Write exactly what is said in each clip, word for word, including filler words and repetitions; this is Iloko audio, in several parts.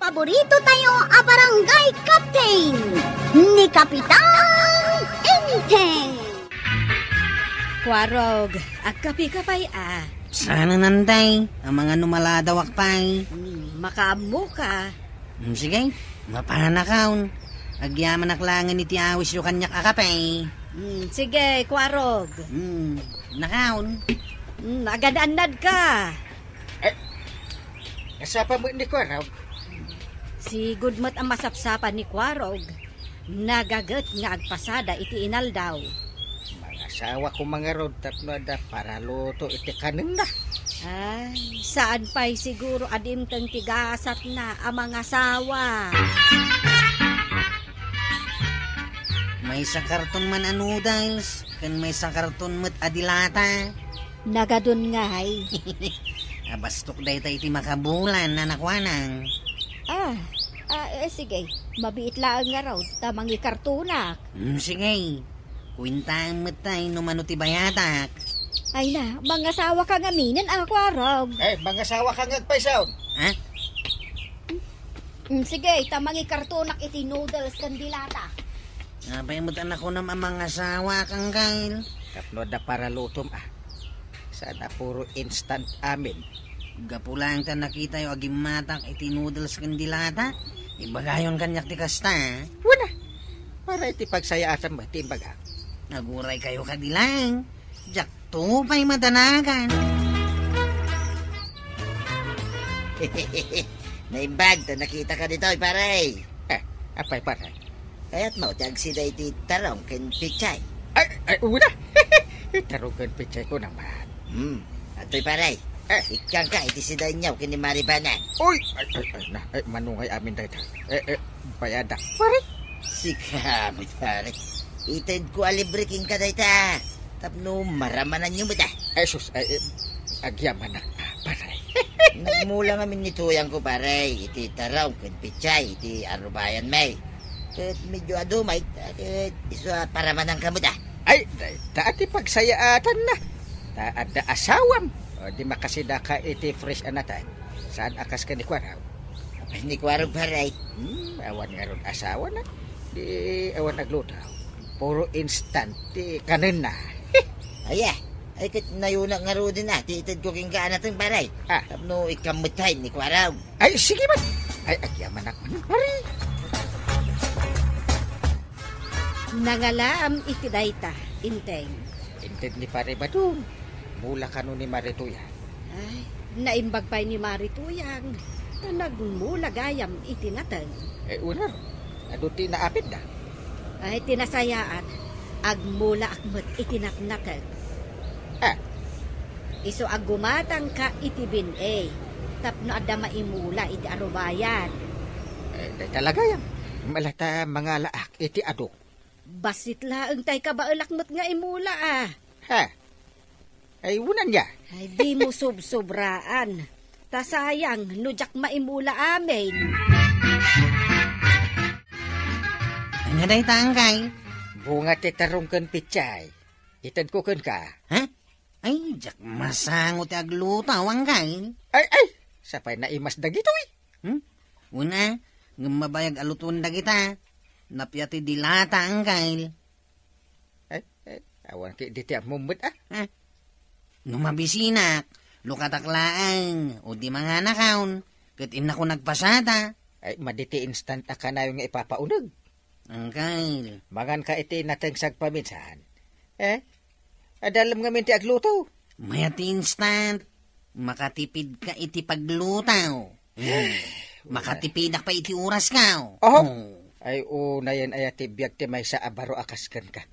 Paborito tayo a barangay captain, ni Kapitan Enteng. Kuarog, agkape ka pay a? Saan, Nanday, amangan no maladawak pay. Hmm, makaammo ka. Hmm, sige, mapanakaon. Agyamanak laengen iti awisyo kaniak a kape. Hmm, sige, Kuarog. Hmm, nakaon. Hmm, agannad ka. Eh, nasapa met ni Kuarog? Sigud met a masapsapa ni Kuarog. Nagaget nga agpasada iti inaldaw. Mangasawa koma ngarud tapno adda paraluto iti kanenna. Ay, saan pay siguro a dimteng ti gasatna a mangasawa. Maysa karton man a noodles, ken maysa karton met a dilata. Nagadun ngay. Abastok dayta iti makabulan a nakuanang. Ah, ah, eh, sige. Mabiit laeng ngarud ta mangikartonak. Hmm, sige. Kuentaem met tay no mano ti bayadak. Ay na, mangasawa ka ngaminen a Kuarog. Eh, mangasawa ka nga agpaysaon. Ha? Mm, sige, ta mangikartonak iti noodles ken dilata. Apay met a nakunam a mangasawa, Angkel? Tapno adda paralutom, a. Saan a puro instant amin. Gapu laeng ta nakitayo a gimmatak iti noodles ken dilata, ibagayon kaniak ti kasta, a. Wen a. Para iti pagsayaatam met ti imbagak. Aguray kayo kadi laeng. Diak to pay madanagan. Naimbag ta nakita ka ditoy, pare. Eh, apay, pare? Kayat mo ti agsida iti tarong ken pechay. Ay, ay, una. Tarong ken pechay ko naman. Hmm. Atoy, pare. Eh. Ikkan ka iti sidaenyo ken ni Maribanan. Oy, ay, ay, ay, na, ay, manungay amin dayta. Eh, eh, bayadak. Pare. Sika met, pare. Ited ko a libre kenka dayta. Tapno maramananyo met a. Ay, sus, ay, eh, agyamanak, a, pare. Nagmula ngamin ni tuyang ko, pare, iti tarong ken pechay, iti arubayan, may. Ket medyo adu, may, ket isu a paramanan ka met a. Ay, dayta ti pagsayaatanna. Ta adda asawam. O, di makasida ka iti fresh a nateng. Saan a kas ken ni Kuarog? Apay ni Kuarog, pare? Hmm, awan ngarud asawana. Di awan agluto. Puro instant ti kanenna. Aya, ay ket nayunak ngaruden a, ti ited ko kenka a nateng, pare. Ah. Tapno ikkan met tay ni Kuarog. Ay, sige man. Ay, agyamanak man, pare. Nangalaam iti dayta, Enteng. Inted ni Pare Badong. Mula kano ni Mare Tuyang. Ay, naimbag pay ni Mare Tuyang. Ta nagmula gayam iti nateng. Eh, una, adu ti naapidda? Ay, ti nasayaat, agmulaak met iti natnateng. Ah. Isu a gumatangka iti bin-i, tapno adda maimula iti arubayan. Eh, dayta la gayam. Malata mangalaak iti adu. Bassit laeng tay kabaelak met nga imula, a. Ha? Ay, unan ya. Ay, dimo sobsobraan. Ta sayang no diak maimula amin. Ania dayta, Angkay? Bunga ti tarong ken pechay. Itedko kenka. Ha? Ay, diak masango ti agluto, Angkay. Ay, ay! Sapay naimas dagitoy. Hmm? Una, ngem mabayag a lutuon dagita. Napia ti dilata, Angkay. Ay, ay, awan ketdi ti ammom met, a. Hmm. No mabisinak, lukatak laeng, o di manganakon, ket innako nagpasada. Ay, madi ti instant a kanayon nga ipapauneg. Angkay. Manganka iti nateng sagpaminsan. Eh? Adalem ngamin ti agluto. Mayat ti instant. Makatipidka iti pagluto. Makatipidak pay iti oraska. Oho. Oh. Ay, unayen aya ti biag ti maysa a baro a kas kenka.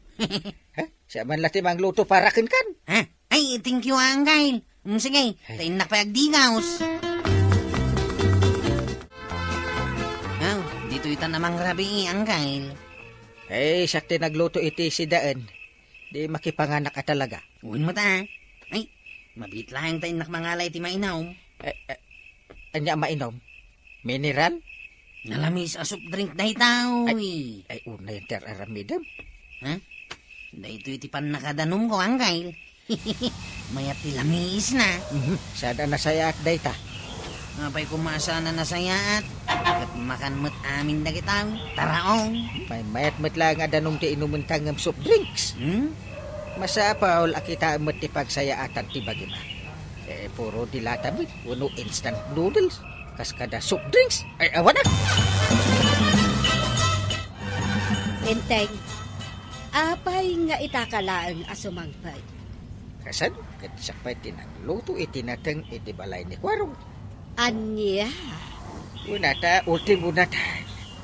Ha? Siak man la ti mangluto para kenkan. Ha? Ay, thank you, Angkay. Mm, sige, ay. Ta innak pay agdigaws. Aw, ditoy ta namangrabii, Angkay. Eh, siak ti nagluto iti sidaen. Di makipanganak a talaga. Wen met a. Ay, mabiit laeng ta innak mangala iti mainom. Eh, eh, ania a mainom? Mineral? Nalamis a soft drink daytoy. Ay, ay, unayen ti ar-aramidem. Ha? Daytoy ti pannakadanomko, Angkay. Mayat ti lamisna. Mhm. Sada nasayaat dayta. Apay koma a saan a nasayaat? Ket makan met amin dagita, taraong. Maymayat met laeng a danum ti inumenta ngem soft drinks. Hmm? Masapul a kitaem met ti pagsayaatan ti bagim a. Eh, puro dilata met wenno instant noodles. Kas kada soft drinks. Ay, awanak! Enteng, apay nga itaka laeng a sumangpet? Kasano? Ket siak pay ti nangluto iti nateng iti balay ni Kuarog. Ania? Una ta, ultimo na ta.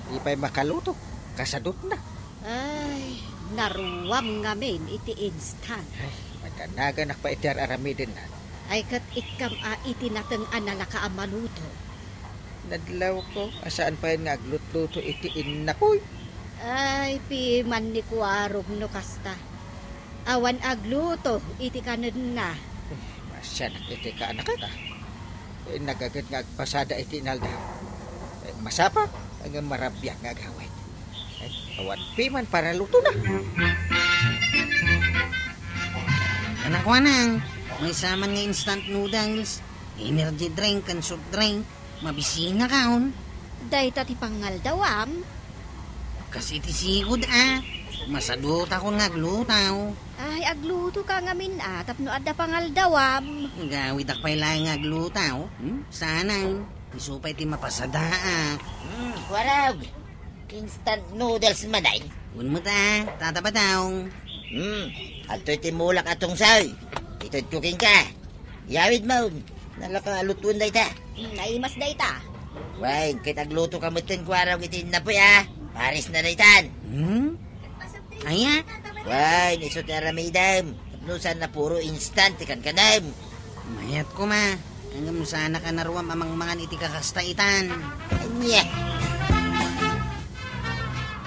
Di pay makaluto. Kasadutna. Ay, naruam ngamin iti instant. Ay, madanaganak pay iti ar-aramidenna. Ay, ket ikkam a iti nateng a nalaka a maluto. Nadlawko a saan pay nga aglutluto iti innakoy. Ay, piman ni Kuarog no kasta. Awan agluto iti kanenna. Masianak iti kaanakak a. Eh, nagaget nga agpasada iti inaldaw. Eh, masapa, ngem marabiak nga agawid. Eh, awan piman para lutona. Anak, wanang, maysa man nga instant noodles, energy drink, ken soft drink. Mabisinakaon. Dayta ti pangaldawam? Kas iti sigud a. Masadutakon nga agluto. Ay, aglutoka ngamin a, tapno adda pangaldawam. Agawidak pay laeng nga agluto. Hmm? Sanay. Isu pay ti mapasadaak. Hmm, Kuarog. Instant noodles man ay. Wen met a, Tata Badong. Hmm, adtoy ti mulak a tungsoy. Itedko kenka. Yawid man. Nalaka a lutoen dayta. Hmm, naimas dayta. Wen, ket aglutoka metten, Kuarog, iti innapoy a. Pares na daytan. Hmm? Aya? Wen, isu ti aramidem. Tapno saan a puro instant ti kankanem. Mayat koma. Ngem saanka naruam a mangmangan iti kakasta itan. Ania?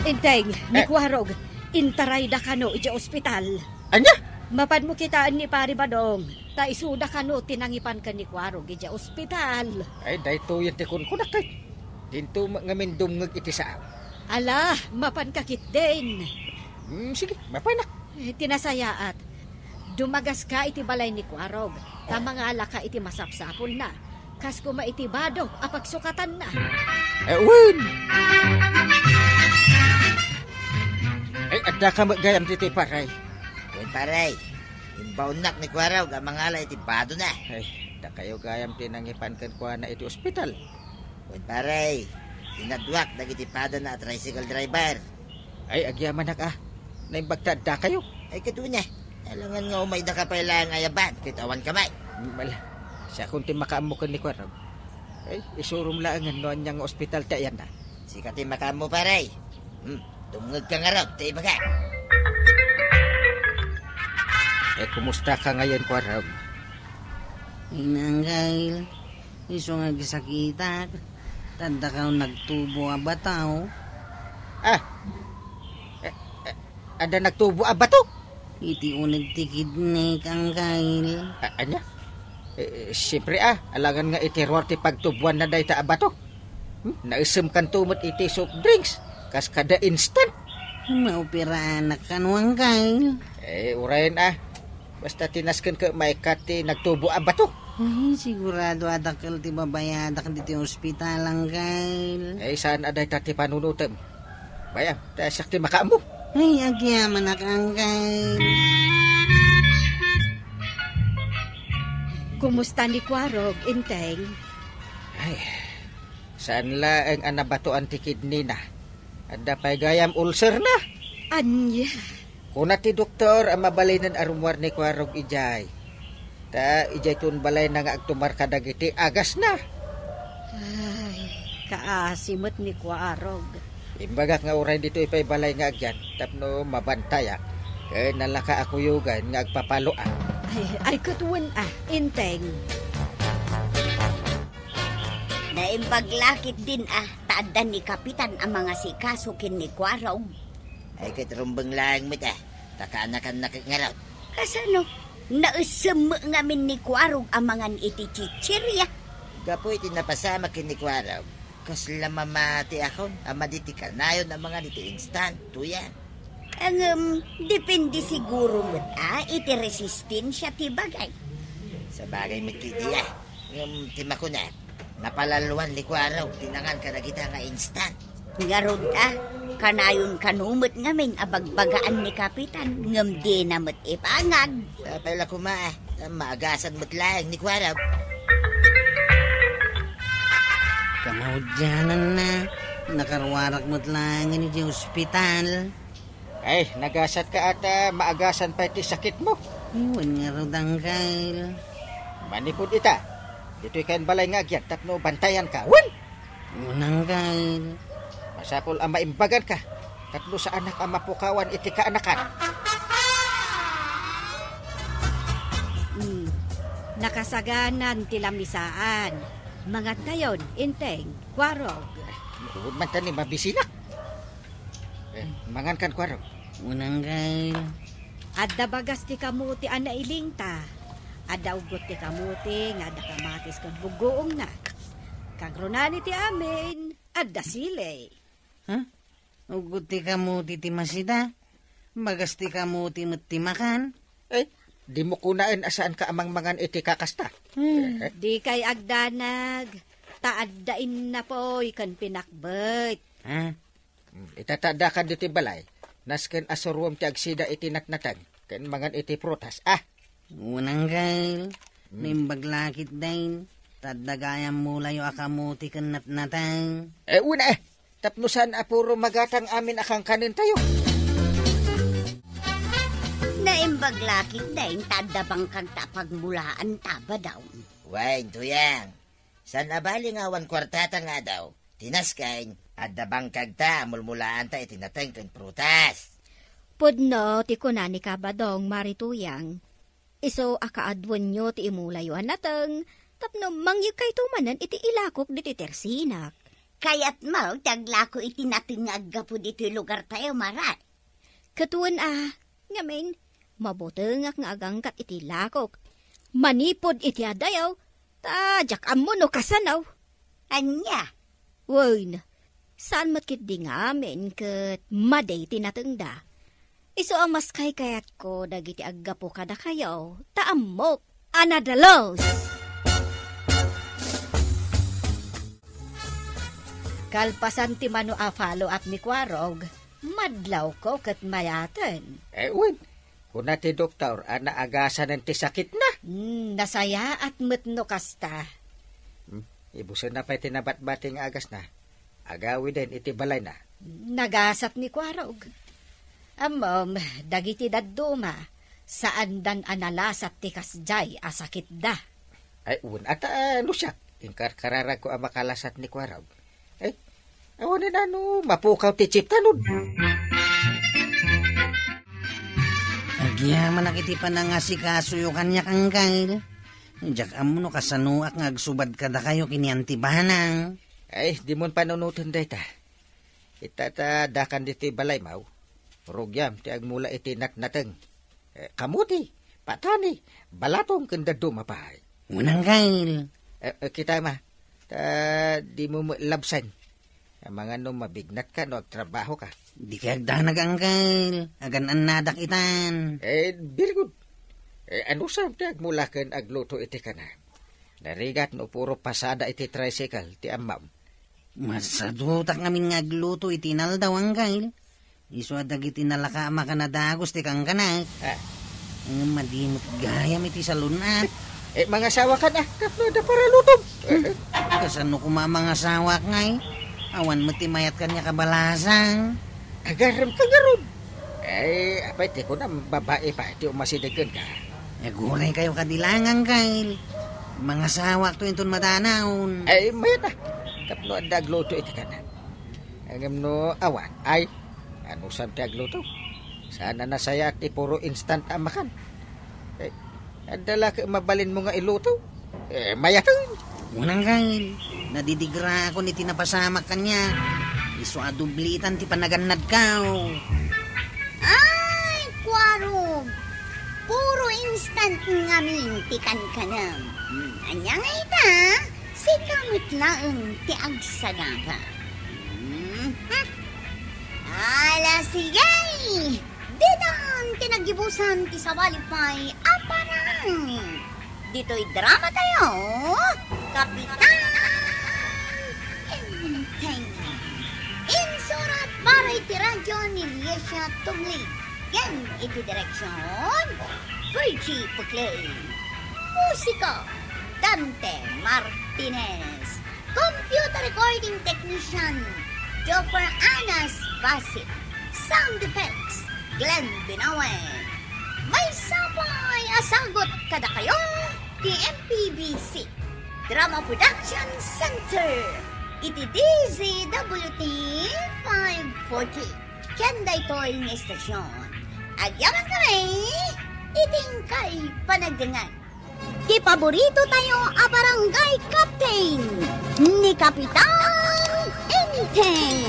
Enteng, ni Eh. Kuarog, intarayda kano iti ospital. Ania? Mapanmo kitaen ni Pari Badong, ta isuda kano ti nangipan ken ni Kuarog iti ospital. Ay, daytoyen ti kunkunak, kay dinto ma-, ngamin dumngeg iti saaw. Ala, mapanka ketdin. Hmm, sige, mapanak. Eh, ti nasayaat, dumagaska iti balay ni Kuarog, ta mangalaka iti masapsapulna. Kas koma iti bado a pagsukatanna. Eh, wen! Eh, addaka met gayam ditoy, pare. Wen, pare. Imbaonnak ni Kuarog a mangala iti badona. Eh, dakayo gayam ti nangipan kenkuana iti ospital. Wen, pare. Inaduak dagiti padana a tricycle driver. Ay, agyamanak a. Naimbag ta addakayo. Ay, ket wen a. Alangan nga umaydaka pay laeng ayaban, ket awanka met. Mala, siakon ti makaammo ken ni Kuarog. Ay, isurom laengen no ania nga ospital ti ayanna. Sika ti makaammo, pare. Hmm, dumngegka ngarud ta ibaga. Eh, kumustaka ngayen, Kuarog? Inanggay. Isu nga agsakitak, ta addaka nagtubo a bato. Ah! Eh, eh, adda nagtubo a bato? Iti uneg ti kidney, Angkel. A-, ania? Eh, eh, siyempre, ah, alangan nga iti ruar ti pagtuboanna dayta a bato. Hmm? Naisem kanto met iti soft drinks, kas kada instant. Maoperaanak kano, Angkel. Eh, urayen, ah. Basta ti nasken ket maikkat ti nagtubo a bato. Ay, sigurado a dakkel ti babayadak ditoy ospital, Angkel. Ay, saan a dayta ti panunotem? Bayam, ta siak ti makaammo. Ay, agyamanak, Angkel. Kumusta ni Kuarog, Inteng? Ay, saan laeng a nabatoan ti kidney na. Adda pay gayam ulcer na. Ania? Kuna ti doktor a mabalinen a rummuar ni Kuarog idiay. Ta idiayton balayna nga agtumar kadagiti agasna. Ay, kaasi met ni Kuarog. Imbagak nga uray ditoy pay balay nga agyan tapno mabantayak. Ket nalaka a kuyogan nga agpapaloak. Ay, ay, ket wen a, Inteng. Naimbag la ketdin a, ta adda ni Kapitan a mangasikaso ken ni Kuarog. Ay, ket rumbeng laeng met a, ta kaanakanna ket ngarud. Kasano? Naisem met ngamin ni Kuarog a mangan iti chichirya. Gapu iti napasamak ken ni Kuarog, kasla mamatiakon a madi ti kanayon a mangan iti instant, tuya. Ngem, depende siguro met a iti resistensia ti bagay. Sabagay met ketdi a. Ngem, ti makunak, Napalalwan ni Kuarog ti nangan kadagita nga instant. Ngarud a, kanayon kano met ngamin a bagbagaan ni Kapitan, ngem dina met ipangag. Apay la koma, a, maagasan met laeng ni Kuarog. Kamaudiananna, nakaruarak met laeng idiay ospital. Ay, nagasatka a ta maagasan pay ti sakitmo. Wen ngarud, Angkel. Manipud ita, ditoy kayon balay nga agyan tapno bantayanka. Wen! Wen, Angkel. Masapul a maimbaganka tapno saanak a mapukawan iti kaanakan. Hmm. Nakasaganan ti lamisaan. Mangantayon, Enteng, Kuarog. Wen man ta ni mabisinak. Eh, mangankan, Kuarog. Wen, Angkel. Adda bagas ti kamuti a nailingta. Adda uggot ti kamuti nga adda kamatis ken buggoongna. Kagrunani ti amin, adda sili. Ha? Uggot ti kamuti ti masida? Bagas ti kamuti met ti makan? Eh, dimo kunaen a saanka a mangmangan iti kakasta? Hmm. Eh, eh. Dikay agdanag, ta adda innapoy ken pinakbet. Ha? Mm, ita ta addakan ditoy balay, nasken a suruem ti agsida iti natnateng ken mangan iti prutas. Ah! Wen, Angkel. Mm. Naimbag la ketdin, ta adda gayam mulayo a kamuti ken natnateng. Eh, wen, eh! Tapno saan a puro magatang amin a kankanentayo. Naimbag la ketdin, ta adda bangkagta a pagmulaanta, Badong. Wen, Tuyang. Saan a bali nga awan kuartata nga adaw, ti nasken, adda bangkagta a mulmulaanta iti nateng ken prutas. Pudno ti kuna ni Kabadong, Mari Tuyang. Isu a kaaduenyo ti imulayo a nateng tapno mangyegkayto manen iti ilakok ditoy tersinak. Kayatmo ti aglako iti nateng nga aggapu ditoy lugartayo, Mari? Ket wen a, ngamin, mabutengak nga agangkat iti lakok manipud iti adayo, ta diak ammo no kasano. Ania? Wen, saan met ketdi ngamin ket madi ti natengda. Isu a maskaykayatko dagiti aggapu kadakayo, ta ammok a nadalus. Kalpasan ti mano a follow-up ni Kuarog, madlawko ket mayaten. Eh, wen, kuna ti doktor a naagasanen ti sakitna. Hmm, nasayaat met no kasta. Hmm, ibusenna pay ti nabatbati nga agasna. Agawiden iti balayna. Nagasat ni Kuarog. Ammom, dagiti dadduma, saandan a nalasat ti kasdiay a sakitda. Ay, wen a ta, no siak, inkarkararagko a makalasat ni Kuarog. Ay, awanen a no mapukaw ti chip tanod. Agyamanak iti panangasikasoyo kaniak, Angkel. Diak ammo no kasanoak nga agsubad kadakayo ken ni Auntie Banang. Ay, dimon panunoten dayta. Ita ta addakan ditoy balaymo, rugiam ti agmula iti natnateng. Eh, kamuti, patani, balatong ken dadduma pay. Wen, Angkel. Eh, eh, kitam a, ta dimo met labsen. Amangan no mabignatka no agtrabahoka. Dikay agdanag, Angkel. Agan-annadak itan. Eh, very good. Eh, anusam ti agmula ken agluto iti kanam? Narigat no puro pasada iti tricycle ti ammam. Masadutak ngamin nga agluto iti inaldaw, Angkel. Isu a dagiti nalaka a makan a dagus ti kankanak. Ah. Ngem madi met gayam iti salun-at. Eh, mangasawakan a, tapno adda paralutom. Hmm. Kasano koma a mangasawak ngay? Awan met ti mayat kaniak a balasang. Agaremka ngarud. Eh, apay ti kunam, babai pay ti umasideg kenka. Aguraykayo kadi laeng, Angkel. Mangasawakto inton madanaon. Ay, mayat a. Tapno adda agluto iti kanam. Ngem no awan, ay, anusam ti agluto? Saan a nasayaat ti puro instant a makan. Eh, adda la ket mabalinmo nga iluto? Eh, mayaten. Wen, Angkel, nadidigraakon iti napasamak kaniak. Isu a doble itan ti panagannadko. Ay, Kuarog! Puro instant ngamin ti kankanam. Hmm, ania nga ita? Sika met laeng ti agsagaba. Hmm, hmm. Ala, sige! Ditan ti naggibusan ti sabali pay a parang. Ditoy drama tayo, Kapitan Johnny Liesia Tubli, ken iti direksyon, Virgie Puclay. Musiko, Dante Martinez. Computer recording technician, Joffer Anas Basit. Sound effects, Glenn Binawen. Maysa pay a sagut kadakayo ti M P B C Drama Production Center iti D Z W T five forty. Ken daytoy nga istasyon, agyamankami iti inkay panagdengngeg. Ti paborito tayo a barangay captain, ni Kapitan Enteng.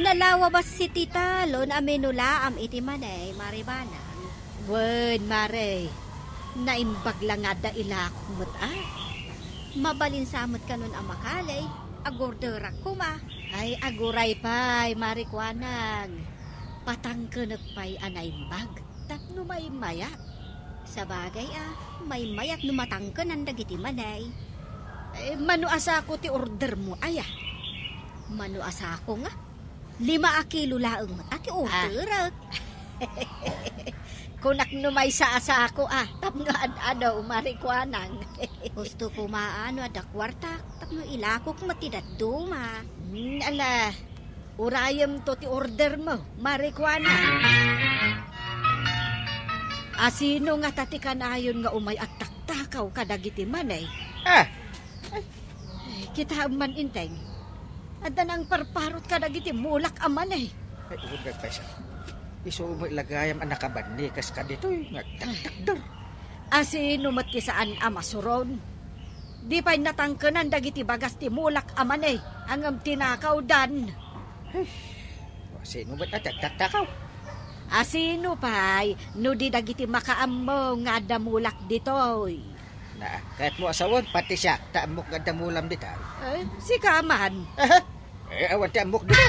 Nalawa bassit ti talon a minulaam iti manay, Mare Banang. Wen, Mare, naimbag la nga adda ilakok met, a. Mabalin sa met kanon a makali, agorderak koma. Ay, aguray pay, Mare Kuanang. Patangkenek pay a naimbag tapno maimmayak. Sabagay a, maimmayak no matangkenan dagiti manay. Eh, mano a sako ti ordermo, aya? Mano a sako nga? Lima a kilo laeng met a ti orderek. Kunak no maysa a sako, a, tapno ad-ado, Mare Kuanang. Husto koma a no adda kuartak, tapno ilakok met ti dadduma. Hmm, ala, urayemto ti ordermo, Mare Kuanang. Asino ngata ti kanayon nga umay agtaktakaw kadagiti manay? Ah! Ay, kitaem man, Enteng. Adda nangparparot kadagiti mulak a manay. Ay, uray pay sa. Isu met la gayam a nakabanni kas kaditoy nga agtaktakder. Asino met ti saan a masuron? Di pay natangkenan dagiti bagas ti mulak a manay, ngem tinakawdan. Ay, asino met a ti agtaktakaw? Asino pay no di dagiti makaammo nga adda mulak ditoy? Na, kayatmo a sawen, pati siak, ta ammok nga adda mulam dita. Ay, sika man. Aha. Eh, awan ti ammok dita.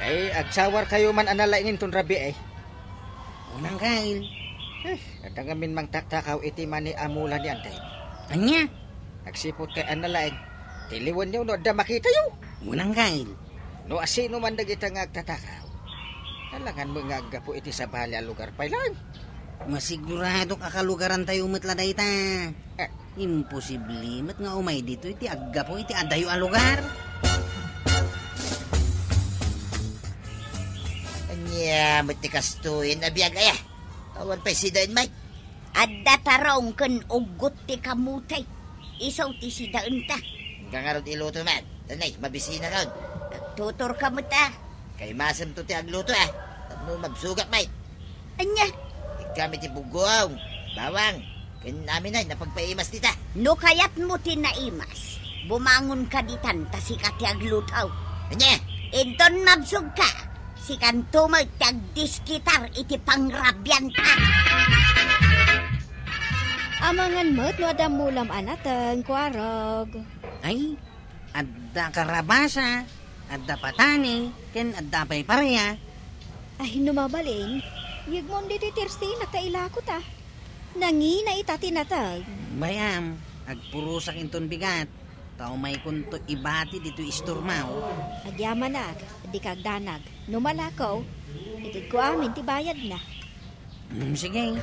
Ay, agsawarkayo man a nalaing inton rabii, ay. Unang kail. Eh, adda ngamin mangtaktakaw iti mani a mula ni Antay. Ania? Agsipud kay a nalaing. Tiliwenyo no adda makitayo. Unang kail. No asino man dagita nga agtatakaw, alangan met nga aggapu iti sabali a lugar pay laeng. Masiguradok a kalugarantayo met la dayta. Eh. Imposible met nga umay ditoy ti aggapu iti adayo a lugar. Ania met ti kastoyen a biag aya? Awan pay sidaen, Mike. Adda tarong ken uggot ti kamote. Isu ti sidaenta. Inka ngarud iluto man. Tanay, mabisina kaon. Agtuturka met a. Kaimasemto ti agluto a. Tapno mabsogak met. Ania? Ikkami ti bugong, bawang, ken amin a napagpaimas dita. No kayatmo ti naimas, bumangonka ditan ta sika ti agluto. Ania? Inton mabsogka, sikanto met ti agdiskitar iti pangrabianta. Amangan met no adda mulam a nateng, Kuarog. Ay, adda karabasa, adda patani, ken adda pay paria. Ay, no mabalin, yegmon ditoy tersinak ta ilakota. Nangina ita ti nateng. Bay-am, agpurosak inton bigat. Ta umaykonto ibati ditoy istormaw. Agyamanak, dika agdanag. No malakaw, itedko amin ti bayadna. Hmm, sige.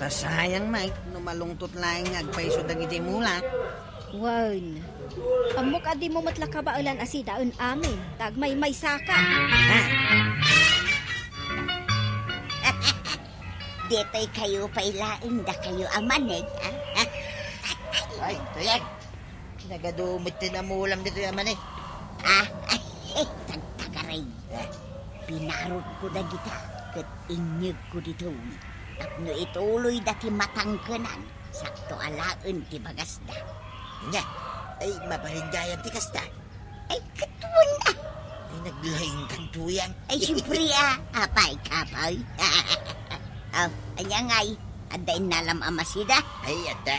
Ta sayang, Mike, no malungtot laeng nga agpayso dagiti mulak. Wen, ammok a dimo met la kabaelan a sidaen amin, ta agmaymaysaka. Ha? Ditoy kayo pay laeng dakayo a maneg, a? Ay, tuyag. Nagadu met ti namulam ditoy a maneg. Ah, ay, tagtagaray. Eh. Pinarotko dagita, ket inyegko ditoy. Tapno ituloyda ti matangkenan, sakto a laeng ti bagasda. Nya, ay, mabalin gayam ti kasta. Ay, ket wen a. Ay, naglaing kan tuyang. Ay, siyempre a. Apay, kapay. Oh, anya ngay? Adda innalam a masida? Ay, adda.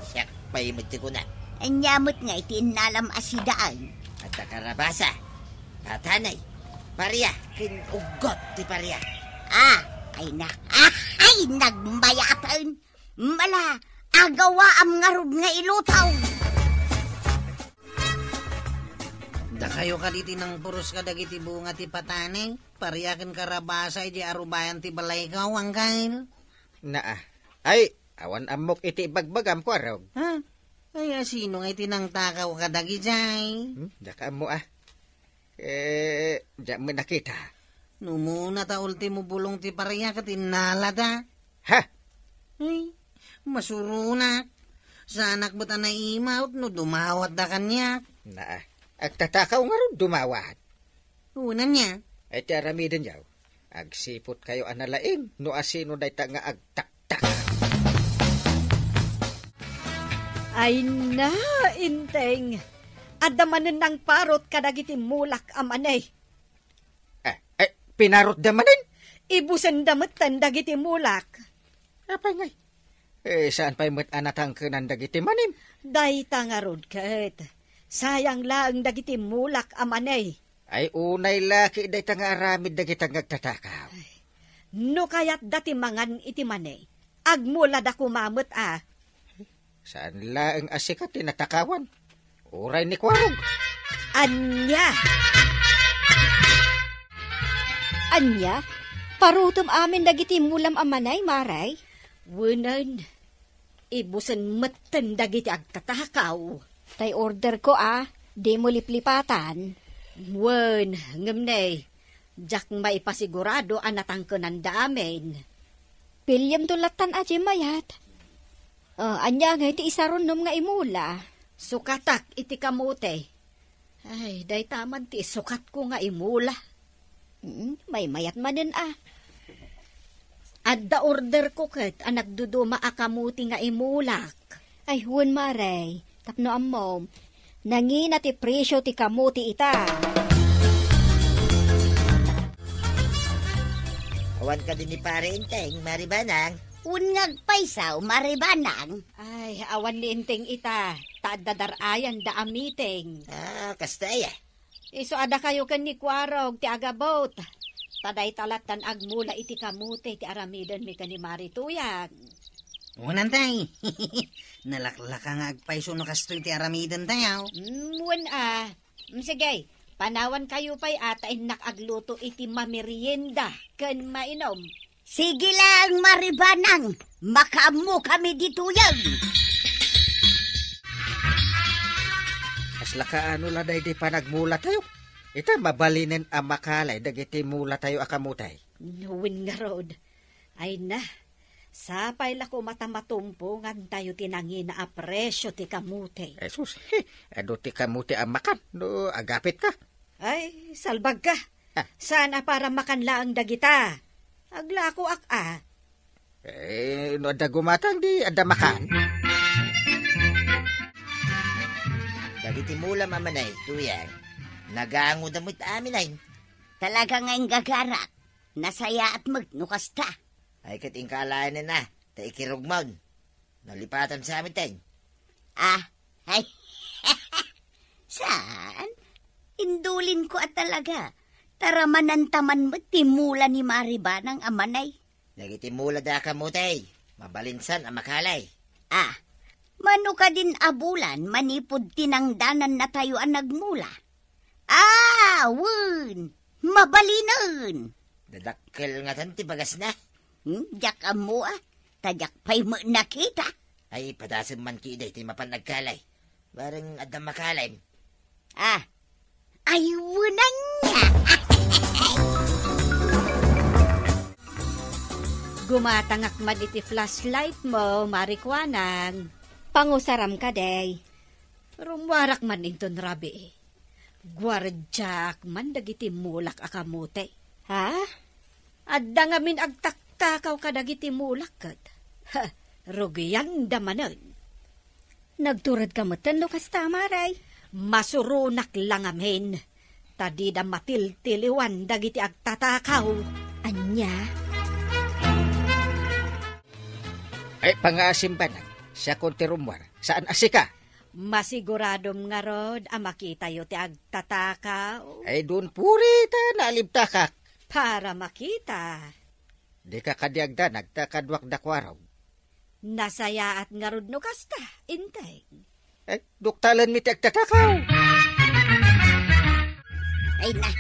Siak pay met ti kuna. Anya met ngay ti innalam a sidaan? Adda karabasa, patanay, paria, ken uggot ti paria. Ah, ay na. Ah, ay, nagmayaten. Mala, agawaam ngarud nga iluto. Dakayo kadi ti nangpuros kadagiti bunga ti patani, pariaken karabasa idiay arubayan ti balayko, Angkel? Naa. Ay, awan ammok iti ibagbagam, Kuarog. Ha? Ay, asino nga iti nangtakaw kadagijay? Hmm, diak ammo, ah. Eh, diak met nakita. No umuna ta ultimo bulong ti paria ket innalada. Ha? Ay, masuronak. Saanak met a naimawat no dumawatda kaniak. Naa. Agtatakaw ngarud dumawat. Una niya. Ay, ti aramidenyo. Agsiputkayo a nalaing no asino dayta nga agtaktak. Ay na, Inteng. Adda manen nangparot kadagiti mulak a manay. Eh, eh, pinarotda manen? Ibusenda metten dagiti mulak. Apay ngay? Eh, saan pay met a natangkenan dagiti manim? Dayta ngarud ket, sayang laeng dagiti mulak a manay. Ay, unay laki dayta nga aramid dagita nga agtatakaw. Ay, no kayatda ti mangan iti manay, agmulada koma met a. Saan laeng a sika ti natakawan. Uray ni Kuarog. Ania? Ania? Parutom amin dagiti mulam a manay, Maray? Wenen, ibusen metten dagiti agtatakaw. Tay order ko a, dimo liplipatan. Wen, ngem ne, diak maipasigurado a natangkenanda amin. Piliem to lattan a di mayat. Ah, ania ngay ti isarunom nga imula? Sukatak iti kamote. Ay, dayta man ti isukatko nga imula. Mm, maymayat manen a. Adda order ko ket a nagduduma a kamote nga imulak. Ay, wen, Maray, tapno ammom, nangina ti presio ti kamote ita. Awan kadi ni Pare Inteng, Mari Banang? Wen nga agpayso, Mari Banang. Ay, awan ni Inteng ita, ta adda dar-ayanda a meeting. Ah, kasta aya. Isu a dakayo ken ni Kuarog ti agabut. Ta dayta lattan agmula iti kamote ti aramidenmi ken ni Mari Tuyang. Unan tay. Nalaklaka nga agpayso no kastoy ti aramidentayo. Mm, wen a. Mm, sige, panawankayo pay a ta innak agluto iti mamerienda ken mainom. Sige laeng, Mari Banang, makaammo kami ditoyen. Kasla kaano la daydi panagmulatayo? Ita, mabalinen a makalay dagiti mulatayo a kamote. Wen ngarud. Ay na, sapay la koma ta matumpongantayo ti nangina a presio ti kamote. Jesus, he, adu ti kamote a makan, no agapitka. Ay, salbagka. Ah. Saan a para makan laeng dagita? Aglakoak a. Eh, no adda gumatang, di adda makan. Dagiti mulam a manay, Tuyang, nagangoda met amin ay. Talaga nga inggagarak. Nasayaat met no kasta. Ay, ket inka alaenen a, ta ikirugmon. Nalipatan sa amin ten. Ah, ay. Saan? Indulinko a talaga. Taramananta man met ti mula ni Mari Banang a manay. Dagiti mula da a kamote, mabalinsan a makalay. Ah, mano kadin a bulan manipud tinangdanannatayo a nagmula? Ah, wen, mabalinen. Dadakkel ngatan ti bagasna. Hmm, diak ammo a, ta diak pay met nakita. Ay, padasem man kidi ti mapan agkalay. Bareng adda makalay. Ah, ay, wen ania. Gumatangak man iti flashlight mo, Mari Kuanang. Pangusaram kadi. Rummuarak man inton rabii. Guardiaak man dagiti mulak a kamote. Ha? Adda ngamin agtaktakaw kadagiti mulak ket, ha, rugianda manen. Nagturedka metten no kasta, Maray? Masuronak la ngamin, ta dida matiltiliwan dagiti agtatakaw. Ania? Ay, pangaasim, Banang. Siakon ti rummuar. Saan a sika? Masiguradom ngarud a makitayo ti agtatakaw? Ay, don puri ta naalibtakak. Para makita. Dika kadi agdanag ta kaduak da Kuarog. Nasayaat ngarud no kasta, Inteng. Eh, duktalenmi ti agtatakaw. Ay na.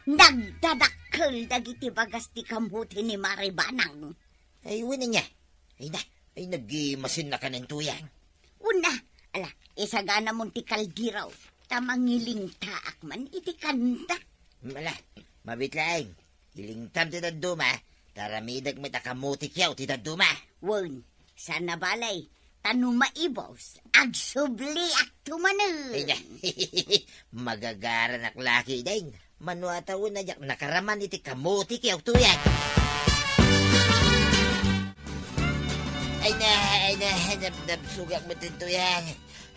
Nagdadakkel dagiti bagas ti kamote ni Mare Banang. Ay, wen ania. Ay na. Ay, naggimasin na kanen tuyang. Una, ala, isaganamon ti kaldero, ta mangilingtaak man iti kanda. Ala, mabit laeng. Ilingtam ti dadduma, ta aramidek met a kamote kitaw ti dadduma. Wen, saan a bale, ta no maibus, agsubliakto manen. Ay, na. Magagaranak la ketdin. Mano a ta wen a diak nakaraman iti kamote kitaw tuyang. Ay na, ay na, nabnabsogak met ti tuyang.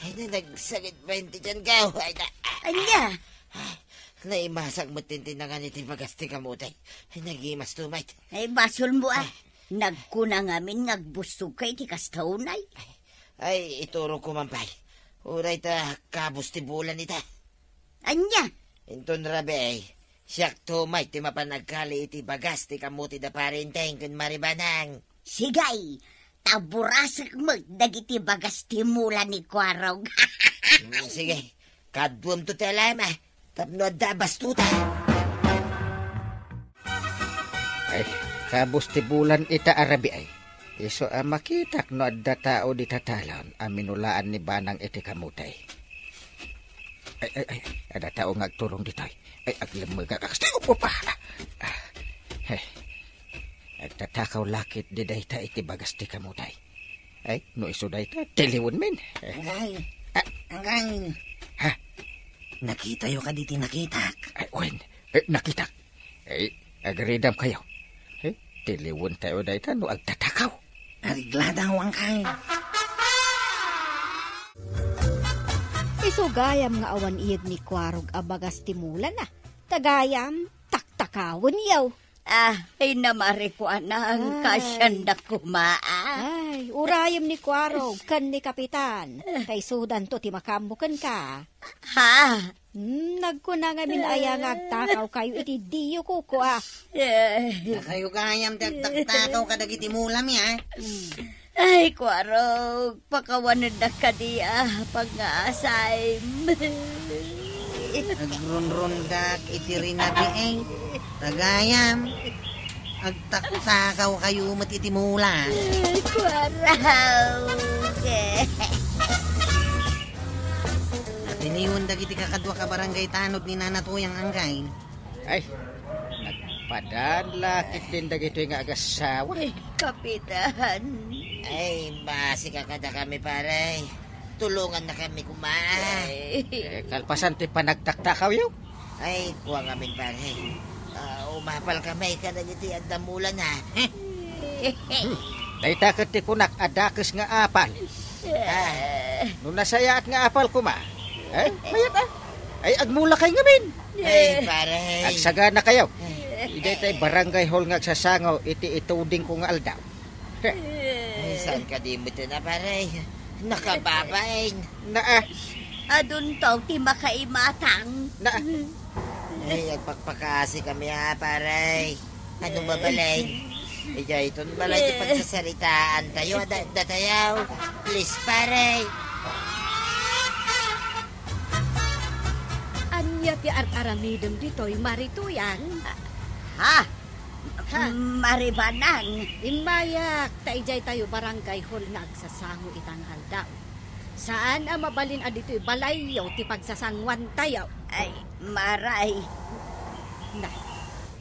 Ay na, nagsakit pay ti tiyan ko. Ay na. Ania? Naimasak met ti nangan iti bagas ti kamote. Ay, nagimas to, mate. Ay, basolmo, a. Ah. Nagkuna ngamin nga agbussogka iti kasta unay. Ay, iturogko man pay. Uray ta kabus ti bulan ita. Ania? Inton rabii, siak to met ti mapan agkali iti bagas ti kamote da Pare Enteng ken Mare Banang. Sige, ta burasek met dagiti bagas ti mula ni Kuarog. Mm, sige, kaduamto ti alayam, a, tapno adda a bastuta. Ay, kabus ti bulan ita a rabii, ay. Isu a makitak no adda tao dita talon a minulaan ni Banang iti kamote. Ay, ay, ay, adda tao nga agturong ditoy. Ay, aglemmegak a kasta. Upo pa! Ah, ah, hey. Agtatakaw la ketdi dayta iti bagas ti kamote. Ay, no isu dayta, tiliwen men. Anggaw. Ah. Anggaw. Ha? Nakitayo kadi ti nakitak? Ay, wen. Eh, nakitak. Ay, agaridam kayo. Eh, tiliwen tayo dayta no agtatakaw. Ariglada, anggaw. Isu gayam nga awan iyeg ni Kuarog a bagas ti mulana. Ta gayam, taktakawen yaw. Ah, ay, namare ko, anang, ay, kasianda koma, ah. Ay, urayem ni Kuarog ken ni Kapitan. Eh. Ta isudanto ti makaammo kenka. Ha? Hmm, nagkuna ngamin aya nga agtakaw kayo iti diyo kukua. Eh. Dakayo gayam ti agtaktakaw kadagiti mulami, a. Hmm. Ay, Kuarog, pakawanendak kadi a pangasam. Agrunrundak iti rinabii, ta gayam, agtaktakaw kayo met iti mula. Ay, Kuarog. Atiniwen dagiti kakadua ka barangay tanod ni Nana Tuyang, anggaw. Ay, nagpadaan la ketdin dagitoy nga agasawa. Ay, Kapitan. Ay, basika kadakami, pare. Tulongannakami koma. Ay. Eh, kalpasan ti panagtaktakawyo. Ay, kua ngamin, pare. Ah, umapalkami kadagiti adda mulana. Hmm. Dayta ket ti kunak a dakes nga apal. Ah. No nasayaat nga apal koma, eh, mayat, a. Ay, agmulakay ngamin. Ay, pare. Agsaganakayo. Idiay tay barangay hall nga agsasango iti itudingko nga aldaw. Ay, saan kadi met a, pare? Nakababain. Naa. Adunto ti makaimatang. Naa. Ay, agpakpakasikami, a, pare. Ano mabalin? Idiay ton balay ti pagsasaritaan tayo, da-, datayaw. Please, pare. Ania ti ar-aramidem ditoy, Mare Tuyang? Ha? Ha? Mare Banang. Immayak, ta idiay tayo barangay hall nga agsasango ita nga aldaw. Saan a mabalin a ditoy balayyo ti pagsasanguan tayo. Ay, maray. Na,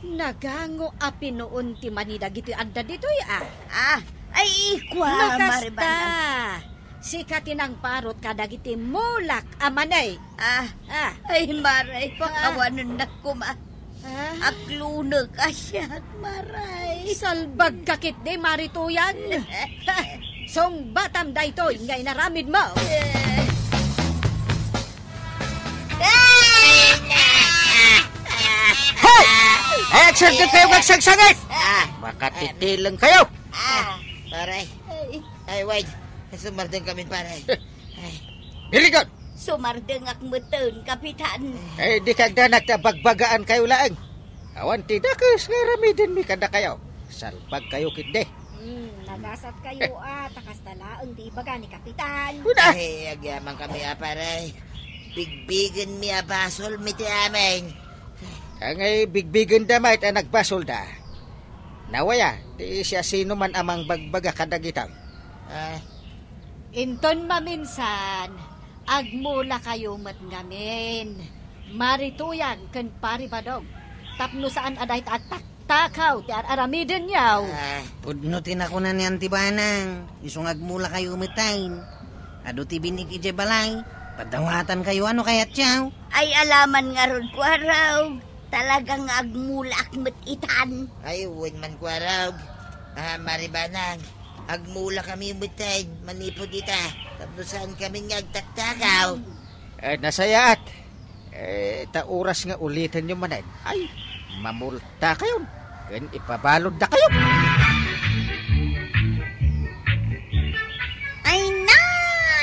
nagango a pinuon ti mani dagitoy adda ditoy, a. Ah, ay, ikua, no kasta, Mare Banang. Sika ti nangparut kadagiti mulak a mani. Ah, ah. Ay, maray, ah, pakawanennak koma. Ah. Akluneg a siak, maray. Salbagka ketdi, Mare Tuyang. Sungbatam daytoy nga inaramidmo. Hoy! Ay, agserbi kayo nga agsagsangit! Ah. Makatitileng kayo! Ah, maray. Ay, wait. Sumardeng kami, pare. Ay. Very good. Sumardengak metten, Kapitan. Eh, di kagdanak ta bagbagaan kayo laeng. Awan ti dakes nga aramidenmi kadakayo. Salbag kayo ketdi. Hmm, nagasat kayo, a, ta kasta laeng ti ibaga ni Kapitan. Una! Ay, agyaman kami, a, pare. Bigbigenmi a basolmi ti amin. Angay bigbigenda met a nagbasolda. Nawaya, ti siasinoman a mangbagbaga kadagita. Ah. Inton maminsan, agmulakayo met ngamin, Mari Tuyang ken Pari Badong, tapno saan a dayta agtak- takaw ti ar-aramidenyo. Ah, pudno ti nakuna ni Anti Banang, isu nga agmulakayo metten. Adu ti bin-ik idiay balay, padawatankayo no kayatyo. Ay, alaman ngarud, Kuarog. Talaga nga agmulaak met itan. Ay, wen man, Kuarog. Ah, Mari Banang, agmulakami metten manipud ita, tapno saankami nga agtaktakaw. Eh, nasayaat. Eh, ta oras nga ulitenyo manen, ay, mamultakayon ken ipabaloddakayo. Ay, na,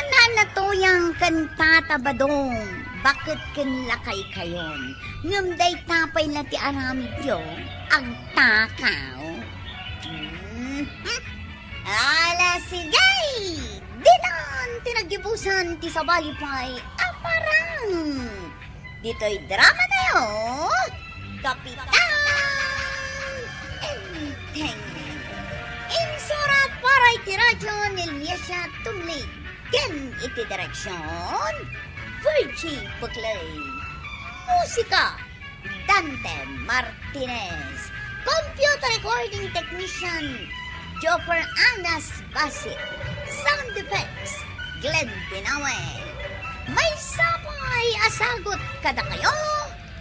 Nana Tuyang ken Tata Badong, baket ken lakaykayon. Ngem dayta pay la ti aramidyo, agtakaw. Hmm. Ala, sige! Ditan ti naggibusan ti sabali pay a parang. Ditoy drama tayo, Kapitan Enteng. Insurat para iti radyo ni Liesha Tumlig. Ken iti direksyon, Virgie Buclay. Musika, Dante Martinez. Computer recording technician, Jopper Anas Basit. Sound effects, Glenn Binawe. Maysa pay a sagut kadakayo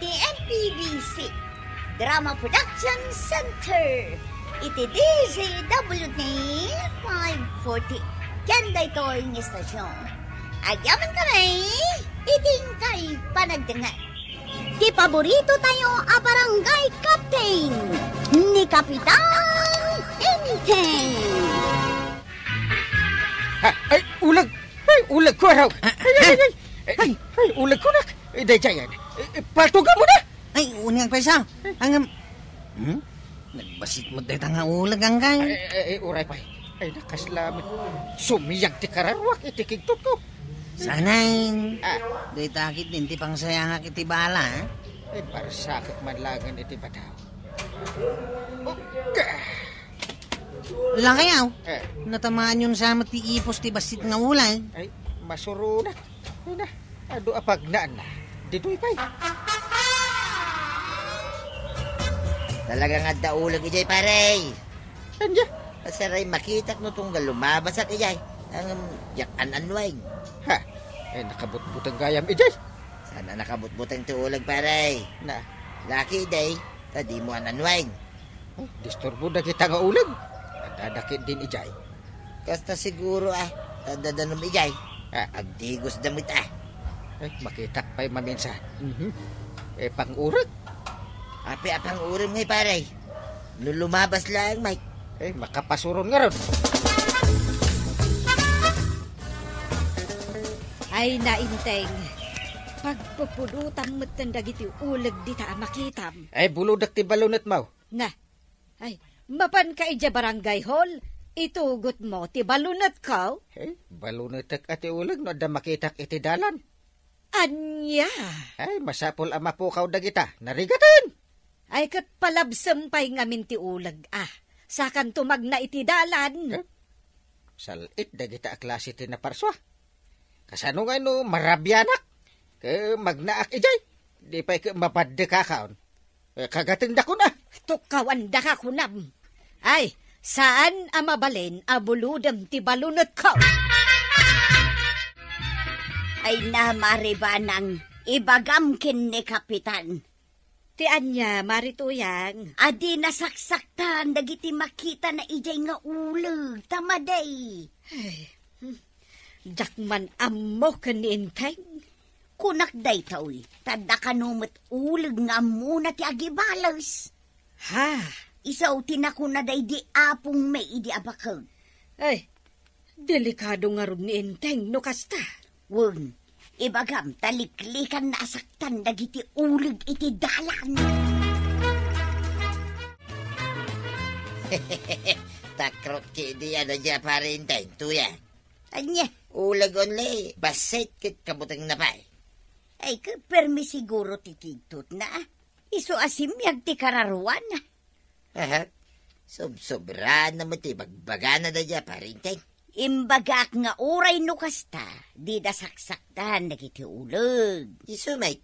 ti M P B C Drama Production Center iti D Z W T five forty. Ken daytoy nga istasyon, agyamankami iti inkay panagdengngeg. Ti paborito tayo a barangay captain, ni Kapitan Enteng. Ha, ay, uleg! Ay, uleg ko, araw! Ah, ay, ay, ah. Ay, ay, ay, ay, uleg ko, nak! Ay, daydiay, ay, ay, paltugan mo na! Ay, unyang paysa. Angem, hmm? Nagbasit mo dayta nga uleg, angkay. Ay, ay, ay, uray pay. Ay, nakasla met. Sumiyag ti kararuak iti kigtot ko. Sanay. Ah. Dayta ketdin ti pangsayangak iti bala, eh. Ay, barsakek man laengen iti badaw. Oh, ka- Lakayaw. Eh. Natamaanyon sa met ti ipos ti bassit nga uleg. Ay, masuronak. Ay na, adu a pagnaanna. Ditoy pay. Talaga nga adda uleg idiay, pare. Ania? Asaray makitak no tunggal lumabasak idiay. Ang, diak an-annuayen. Ha? Eh, nakabutbuteng gayam idiay. Saan a nakabutbuteng ti uleg, pare? Na. Laki idiay, ta dimo an-annuayen. Oh, disturbo dagita nga uleg. Adda ketdin idiay. Kasta siguro, ah, ta adda danum idiay. Ah. Agdigosda met, ah. Eh, makitak pay maminsan. Mhm. Eh, pang-urek. Apay a pang-urem ngay, pare? No lumabas laeng, Mike. Eh, makapasuron ngarud. Ay, na, Enteng. Pagpupulutam metten dagiti uleg dita a makitam. Ay, bulodek ti balunetmo. Na. Ay, mapanka idiay barangay hall, itugotmo ti balunetko. Eh, balunetek a ti uleg no adda makitak iti dalan. Ania? Ay, masapul a mapukaw dagita. Narigaten! Ay, ket palabsem pay ngamin ti uleg, ah. Sakanto magna iti dalan. Eh? Sal-it dagita a klase ti naparsua. Kasano nga no marabianak? Ke magnaak idiay? Di pay ke mabaddekakaon. Eh, kagatendakon a. Tukkawandaka kunam. Ay, saan a mabalin a bulodem ti balunetko. Ay na, Mari Banang, ibagam ken ni Kapitan. Ti ania, Mari Tuyang? A di nasaksaktan dagiti makitana idiay nga uleg, ta madi. Ay, hmm. Diak man ammo ken ni Enteng. Kunak daytoy, ta adda kano met uleg nga ammona ti agibales. Ha? Isu ti nakuna daydi apongmi idi abakek. Ay, delikado ngarud ni Enteng no kasta. Wen, ibagam ta liklikanna a saktan dagiti uleg iti dalan. Takrot ketdi a daydi a Pari Enteng, Tuya. Ania? Uleg only, bassit ket kabutengna pay. Ay, ka permi siguro ti kigtotna. Isu a simiag ti kararuan. Aha. Sobsobraan na met ti bagbagana daydiay, Parinteng. Imbagaak nga uray no kasta, dida saksaktan dagiti uleg. Isu met,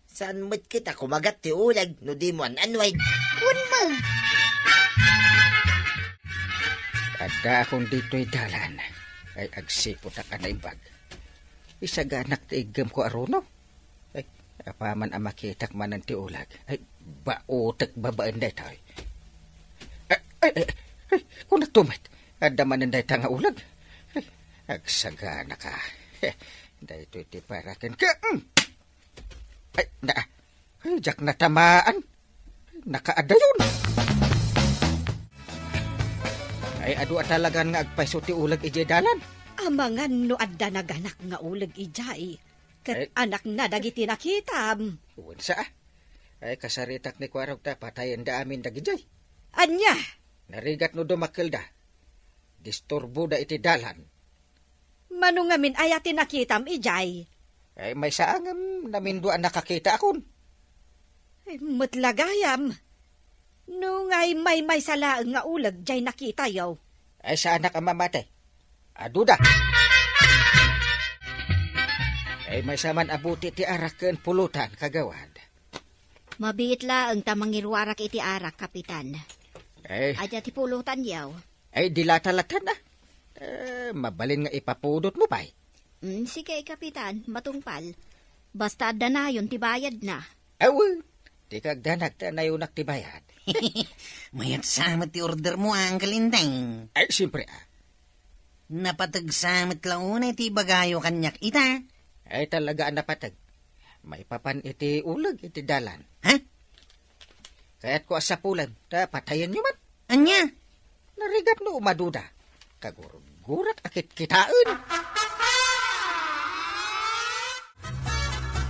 saan met ket a kumagat ti uleg no dimo an-annuay? Wen met. Addaakon ditoy dalan. Ay, agsiputak a naimbag. Isaganak ti iggemko a runo. Ay, apaman a makitak manen ti uleg. Ay, baotek babaen daytoy. Ay, ay, ay, ay, kunakto met. Adda manen dayta nga uleg. Ay, agsagana ka. Daytoy ti para kenka. Mm. Ay, na, ay, diak natamaan. Nakaadayon. Ay, adu a talagan nga agpayso ti uleg idiay dalan. Amangan no adda naganak nga uleg idiay. Ket Ay. anakna dagiti nakitam. Wen sa. Ay, kasaritak ni Kuarog ta patayenda amin dagidiay. Ania? Narigat no dumakkelda. Disturboda iti dalan. Mano ngamin aya ti nakitam idiay? Ay, maysa ngem namindua a nakakitaakon. Ay, met la gayam. No ngay maymaysa laeng nga uleg diay nakitayo. Ay, saanak a mamati. Aduda. Ay, maysa man a buti ti arak ken pulutan, kagawad. Mabiit laeng ta mangiruarak iti arak, Kapitan. Ay. Adda ti pulutanyo? Ay, di la ta latta, ah. Eh, mabalin nga ipapudotmo pay. Mm, sige, Kapitan, matungpal. Basta adda nayon ti bayadna. Aw, di kagdanag ta nayonak ti bayad. Mayat sa met ti ordermo, Uncle Inteng. Ay, siyempre, ah. Napateg sa met la unay ti ibagayo kaniak ita. Ay, talaga a napateg. Maipapan iti uleg iti dalan. Ha? Kayatko a sapulen, ta patayenyo man. Ania? Narigat no umaduda. Kagurgurak a kitkitaen.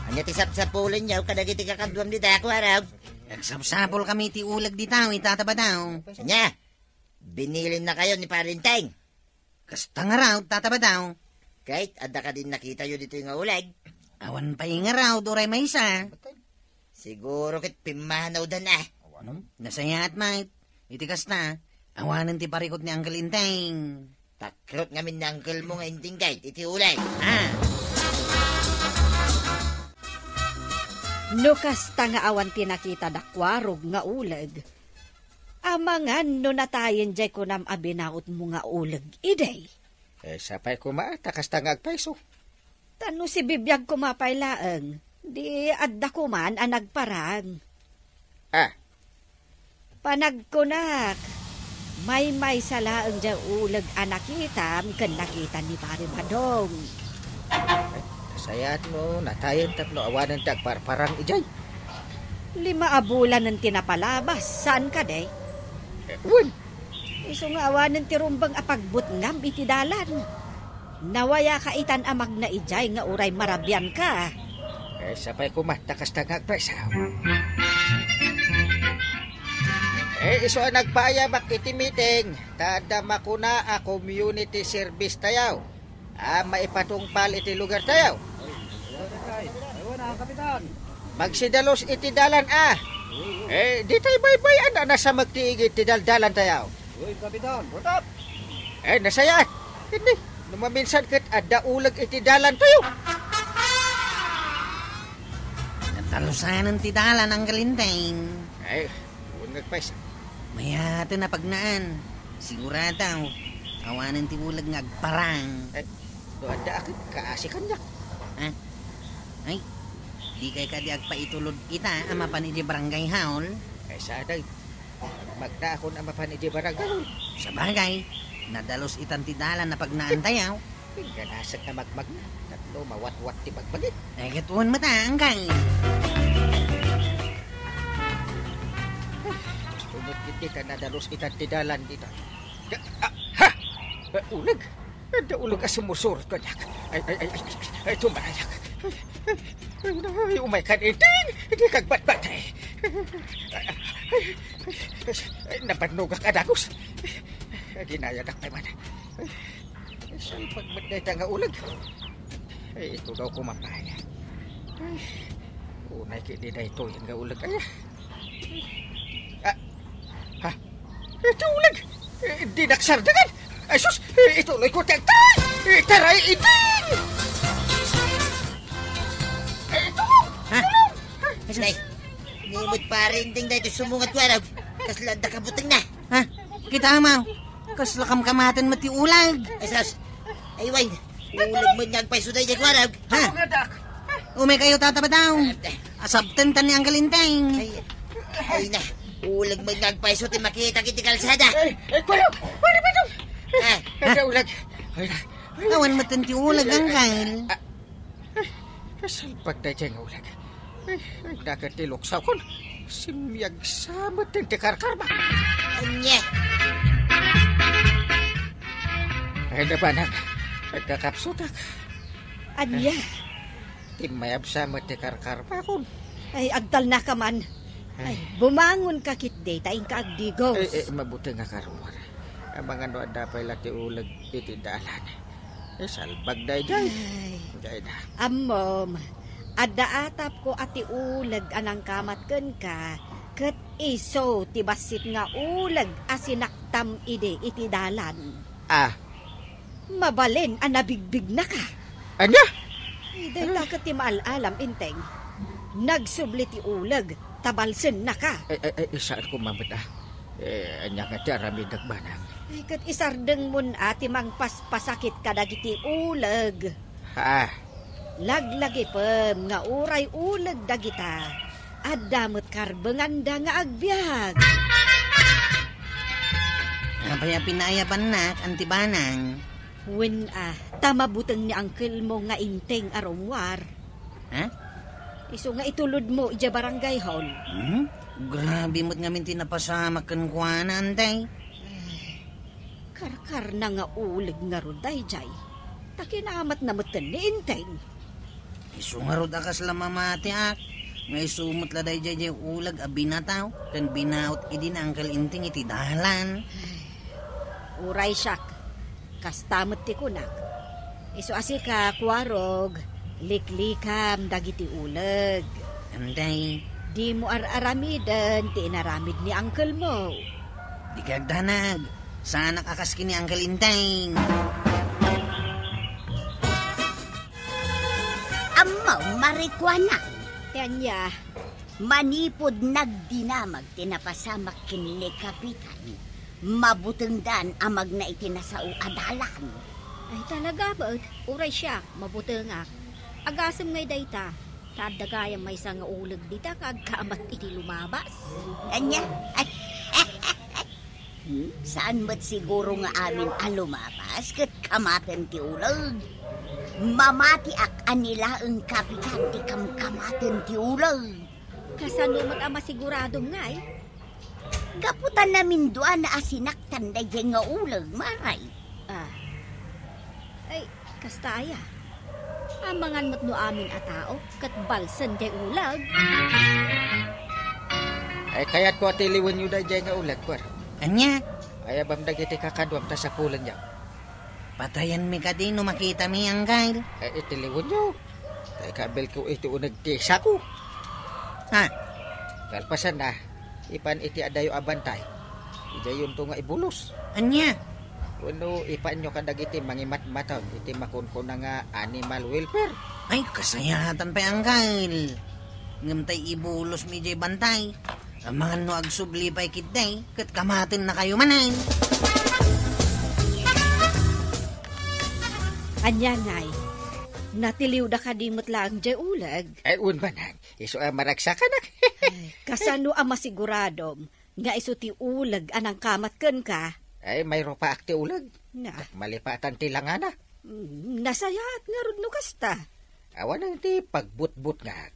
Ania ti sapsapulenyo kadagiti kakaduam dita, Kuarog? Nagsapsapulkami ti uleg dita, ita, Tata Badaw. Ania? Binilinnakayo ni Parinteng? Kasta ngarud, Tata Badaw. Ket adda kadin nakitayo ditoy nga uleg? Awan pay ngarud, uray maysa. Siguro ket pimmanawdan a. Hmm? Nasayaat met. Iti kasta, awanen ti parikut ni Uncle Inteng. Takrot ngamin ni uncle mo nga Inteng ket iti uleg. Ah. No kasta nga awan ti nakita da Kuarog nga uleg, amangan no natayen diay kunam a binautmo nga uleg idi. Eh, sapay koma, ta kasta nga agpayso. Ta no sibibiag koma pay laeng, di adda koman a nagparang. Ah. Panagkunak, maymaysa laeng diay uleg a nakitam ken nakita ni Pari Badong. Ay, nasayaat no natayen tapno awanen ti agparparang idiay. Lima a bulanen ti napalabas, saan kadi? Eh, wen. Isu nga awanen ti rumbeng a pagbutngam iti dalan. Nawayaka itan a magna idiay nga uray marabianka. Eh, sapay koma, ta kasta nga agpayso. Eh, isu a nagpaayabak iti meeting, ta adda makuna a community service tayo. A maipatungpal iti lugar tayo. Ay, ay, ay, ay, Kapitan. Magsidalus iti dalan a. Eh, ditay baybay-an a nasamek ti igid ti daldalan tayo. Uy, Kapitan, what's up? Eh, nasayaat. Hindi. No maminsan ket adda uleg iti dalan tayo. Natalusanen ti dalan, Uncle Inteng. Ay, wen nga agpayso. Mayaten a pagnaan. Sigurado, awanen ti uleg nga agparang. Ay, no adda a ket kaasi kaniak. Ah? Ay, dikay kadi agpaitulod ita a mapan iti barangay hall? Ay, saan a. Magmagnaakon a mapan iti barangay hall. Sabagay, nadalus itan ti dalan a pagnaan tayo. Pingganasek a magmagna, tapno mawatwat ti bagbagi. Ay, ket wen met a, Uncle. Gusto mo kiti ka nadalus itan ti dalan dita. Ah, ha! Ah, uleg. Adda uleg a sumursuro kaniak. Ay, ay, ay, ay, ay, tumarayak. Ay, ay, ay, ay, umay ka, Inteng. Dika agbatbati. Ay, ay, ay, ay, nabannogak a dagus. Ay, ginayadak pay man. Ay, salpag met dayta nga uleg. Ay, itugaw ko man pay. Unay ket di daytoy nga uleg aya. Ah, ha? Iti uleg! Eh, di naksardengan! Ay, sus! Eh, ituloy ko ti agtay! Eh, taray, iding! Eh, tulong! Ha? Tulong! Ay, sus! Nay, ni met pare, Indeng, daytoy sumungad ko, ano? Kasla adda kabutengna. Ha? Kita mo? Kasla kamkamaten met ti uleg. Ay, sus! Ay, way! Uleg met nga agpayso daydiay kuarag. Ha? Ugadak. Umay kayo, Tata Bataw. Asabten ta ni Uncle Inteng. Ay, ay na. Uleg met nga agpayso ti makita iti kalsada. Ay, ay, kuarag. Kuarag, Bataw. Ah, ah. Ay, uleg. Ay, na. Awan met ti uleg, Uncle. Ah, ay, kasalpag daydiay nga uleg. Ay, ay, naket ti luksawkon. Simiagsa met ti karkarba. Ania? Ay, nabanag. Nagkakapsutak. Ania? Ti mayabsa met ti karkarbakon. Ay, agtalnaka man. Ay, ay, bumangon ka ketdi, ta inka agdigos. Eh, eh, mabuteng a karwar. Amangan no adda pay la ti uleg iti dalan. Eh, salbag daydiay. Ay. Dayda. Ammom, adda atapko a ti uleg a nangkamat kenka, ket isu ti bassit nga uleg a sinaktam idi iti dalan. Ah, mabalin a nabigbignaka. Ania? Ay, dayta ket ti maal-alam, Inteng. Nagsubli ti uleg, ta balsennaka. Ay, ay, ay, saan ko mamit, ah? Eh, ania nga ti aramidek, Banang? Ay, ket isardengmon a ti mangpaspasakit kadagiti uleg. Ha? Laglagipem nga uray uleg dagita, adda met karbenganda nga agbiag. Apay a pinaayabannak, Anti Banang? Wen a, ta mabuteng ni angkelmo nga Inteng a rummuar. Ha? Isu nga itulodmo idiay barangay hall. Hmm? Grabe met ngamin ti napasamak kenkuana, Antay. Karkarna nga uleg ngarud daydiay. Ta kinamatna metten ni Inteng. Isu ngarud a kasla mamatiak, nga isu met la daydiay diay uleg a binataw ken binaut idi ni Uncle Inteng iti dalan. Uray siak, kasta met ti kunak. Isu a sika, Kuarog, liklikam dagiti uleg. Anday? Dimo ar-aramiden ti inaramid ni angkelmo. Dika agdanag. Saanak a kas ken ni Uncle Inteng. Ammo, marikuana. Ti ania? Manipud nagdinamag ti napasamak ken ni Kapitan, mabutengdan a magna iti nasao a dalan. Ay, talaga met, uray siak, mabutengak. Agasem ngay dayta, ta adda gayam maysa nga uleg dita nga agkamat iti lumabas. Ania? Saan met siguro nga amin a lumabas ket kamaten ti uleg? Mamatiak a ni laeng Kapitan ti kamkamaten ti uleg. Kasano met a masiguradom ngay? Gapu ta naminduana a sinaktan daydiay nga uleg, maray. Ah. Ay, kasta aya. Amangan met no amin a tao ket balsen diay uleg. Ay, kayatko a tiliwenyo daydiay nga uleg, Kuarog. Ania? Ayabam dagiti kakaduam ta sapulenyo. Patayenmi kadi no makitami, Angkel. Ay, itiliwenyo. Tay kabilko iti uneg ti sako. Ha? Kalpasanna, ipan iti adayo a bantay. Idayonto nga ibulos. Ania? Wenno ipanyo kadagiti mangimatmataw iti makunkuna nga animal welfare. Ay, kasayatan pay, Angkel. Ngem tay ibulosmi diay bantay. Amangan no agsubli pay ketdi, ket kamatennakayo manen. Ania ngay? Natiliwda kadi met laeng diay uleg? Ay, wen manen. Isu a maragsakanak. Ay, kasano a masiguradom nga isu ti uleg a nangkamat kenka? Ay, mayrupaak ti uleg. Na. Malipatan ti langana. Mm, nasayaat ngarud no kasta. Awanen ti pagbutbutngak.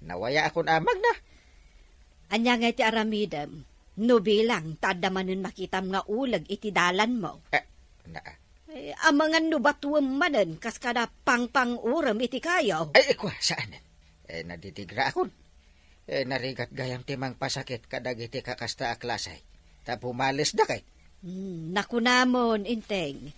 Nawayaakon a magna. Ania ngay ti aramidem? No bilang ta adda manen makitam nga uleg iti dalanmo. Eh, na. Eh, amangan no batuem manen kas kada pangpang-urem iti kayo. Ay, ikua, saanen. Eh, naditigraakon. Eh, narigat gayam ti mangpasakit kadagiti kakasta a klase. Ta pumalesda kay. Hmm, nakunamon, Inteng.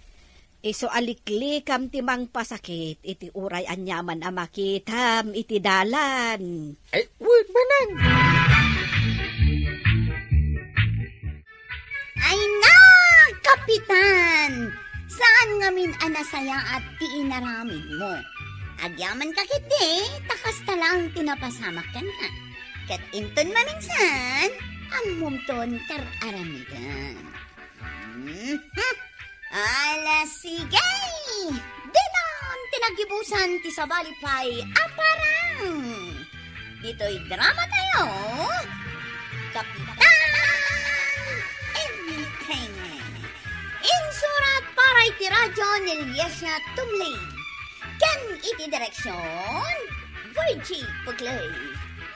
Isu a liklikam ti mangpasakit iti uray aniaman a makitam iti dalan. Ay, wen manen. Ay na, Kapitan! Saan ngamin a nasayaat ti inaramidmo? Agyamanka ketdi, ta kasta laeng ti napasamak kenka. Ket inton maminsan, ammomton ti ar-aramidem. Mhm. Ala, sige! Ditan ti naggibusan ti sabali pay a parang. Ditoy drama tayo, Kapitan Enteng. Insurat para iti radyo ni Liesia Tumling. Ken iti direksyon, Virgie Puglay.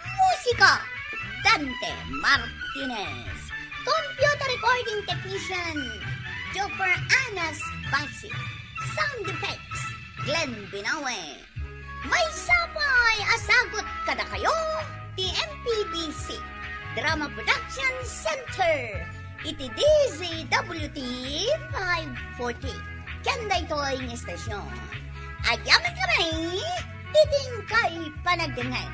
Musika, Dante Martinez. Computer recording technician, Joper Anas Basi. Sound effects, Glenn Binawe. Maysa pay a sagut kadakayo ti M P B C Drama Production Center iti D Z W T five forty. Ken daytoy nga istasyon, agyamankami ti tingkay panagdengngeg.